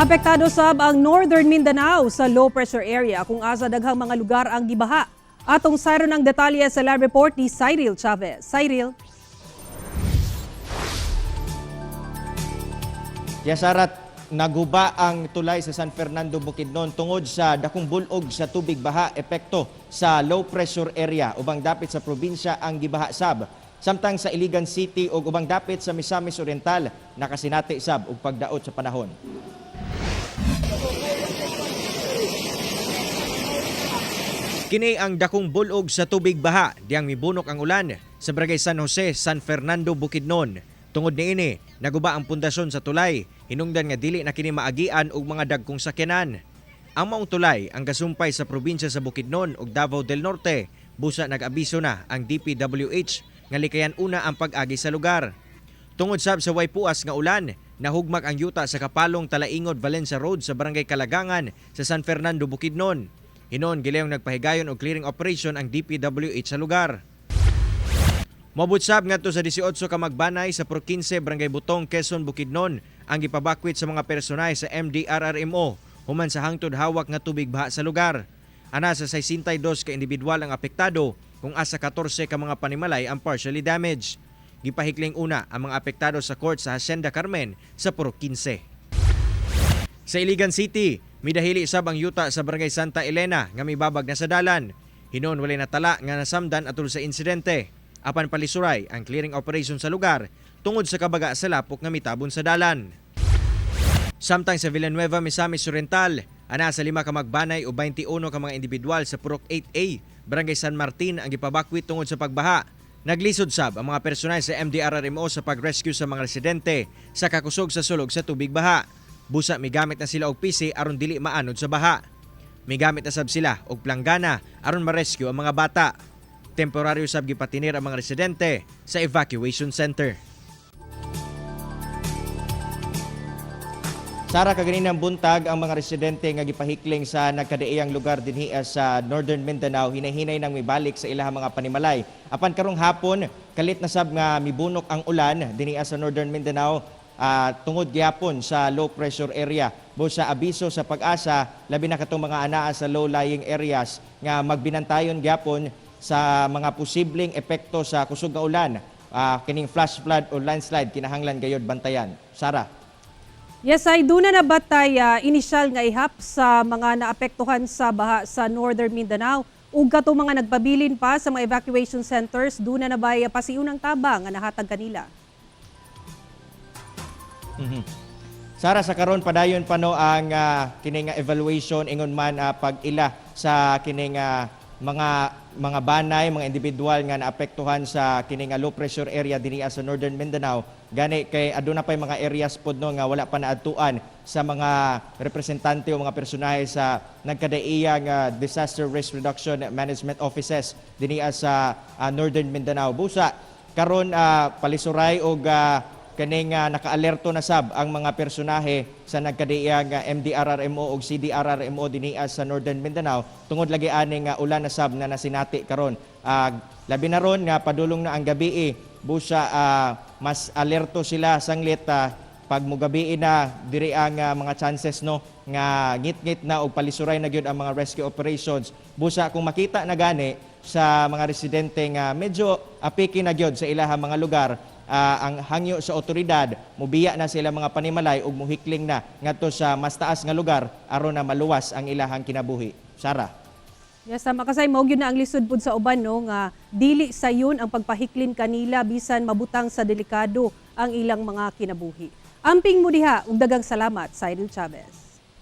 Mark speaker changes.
Speaker 1: Apektado sab ang Northern Mindanao sa low pressure area kung asa daghang mga lugar ang gibaha. Atong sayron ang detalye sa live report ni Cyril Chavez. Cyril.
Speaker 2: Yasarat, naguba ang tulay sa San Fernando, Bukidnon tungod sa dakong bulog sa tubig baha epekto sa low pressure area. Ubang dapit sa probinsya ang gibaha sab. Samtang sa Iligan City ug ubang dapit sa Misamis Oriental nakasinati sab og pagdaot sa panahon. Kini ang dakong bulog sa tubig baha diyang mibunok ang ulan sa Barangay San Jose, San Fernando, Bukidnon. Tungod niini, naguba ang pundasyon sa tulay, hinungdan nga dili na kini maagian og mga dagkong sakyanan. Ang maong tulay ang gasumpay sa probinsya sa Bukidnon ug Davao del Norte. Busa nag-abiso na ang DPWH nga likayan una ang pag-agi sa lugar. Tungod sab sa waypuas nga ulan, nahugmak ang yuta sa Kapalong Talaingod Valencia Road sa Barangay Kalagangan sa San Fernando, Bukidnon. Hinon gilayong nagpahigayon og clearing operation ang DPWH sa lugar. Moabot sab ngadto sa 18 ka magbanay sa Purok 15, Barangay Butong, Quezon, Bukidnon ang gipabakwit sa mga personahe sa MDRRMO human sa hangtod hawak nga tubig baha sa lugar. Ana sa 62 ka individual ang apektado kung asa 14 ka mga panimalay ang partially damaged. Gipahikling una ang mga apektado sa court sa Hacienda Carmen sa Purok 15. Sa Iligan City, midahili sab ang yuta sa Barangay Santa Elena nga mibabag na sa dalan. Hinon walay natala nga nasamdan atol sa insidente. Apan palisuray ang clearing operation sa lugar tungod sa kabaga sa lapok nga mitabon sa dalan. Samtang sa Villanueva, Misamis Oriental, ana sa 5 ka magbanay o 21 ka mga individual sa Purok 8A, Barangay San Martin ang gipabakwit tungod sa pagbaha. Naglisod sab ang mga personal sa MDRRMO sa pag-rescue sa mga residente sa kakusog sa sulog sa tubig baha. Busa migamit na sila og PC aron dili maanod sa baha. Migamit na sab sila og planggana aron ma-rescue ang mga bata. Temporaryo sab gipatinir ang mga residente sa evacuation center. Sara, kaganinang buntag ang mga residente nga gipahikling sa nagkadaiyang lugar dinhi sa Northern Mindanao hinahinay nang mibalik sa ilahang mga panimalay. Apan karong hapon, kalit na sab nga mibunok ang ulan dinhi sa Northern Mindanao tungod gyapon sa low pressure area. Busa abiso sa Pag-asa labi na katong mga anaa sa low-lying areas nga magbinantayon gyapon sa mga posibleng epekto sa kusog nga ulan, kining flash flood o landslide kinahanglan gayod bantayan. Sara.
Speaker 1: Yes, ay duna na ba tay inisyal nga ihap sa mga naapektuhan sa baha sa Northern Mindanao ug katong mga nagpabilin pa sa mga evacuation centers, duna na ba pasiunang tabang nga nahatag kanila?
Speaker 2: Sara, sa karon padayon pa no ang kining evaluation ingon man pag-ila sa kining mga banay, mga individual nga naapektuhan sa kining low pressure area dinhi sa Northern Mindanao. Gani kay aduna pay mga areas pod no nga wala pa naadtuan sa mga representante o mga personahe sa nagkadaiya nga disaster risk reduction management offices dinhi sa Northern Mindanao. Busa karon palisuray og kaning nakaalerto na sab ang mga personahe sa nagkadiya nga MDRRMO ug CDRRMO dinhi sa Northern Mindanao tungod lagi ani nga ulan na sab na nasinati karon. Labi na ron nga padulong na ang gabi, busa mas alerto sila sanglit pag mugabi na diri ang mga chances no nga ngit-ngit na og palisuray na gyud ang mga rescue operations. Busa kung makita na gani sa mga residente nga medyo apiki na gyud sa ilahang mga lugar, ang hangyo sa otoridad mubiya na sila mga panimalay ug muhikling na ngadto sa mas taas nga lugar aron na maluwas ang ilahang kinabuhi. Sara.
Speaker 1: Yes, tama kasay mao gyud na ang lisod pud sa uban no nga dili sayon ang pagpahiklin kanila bisan mabutang sa delikado ang ilang mga kinabuhi. Amping mo diha ug dagang salamat, Cyril Chavez.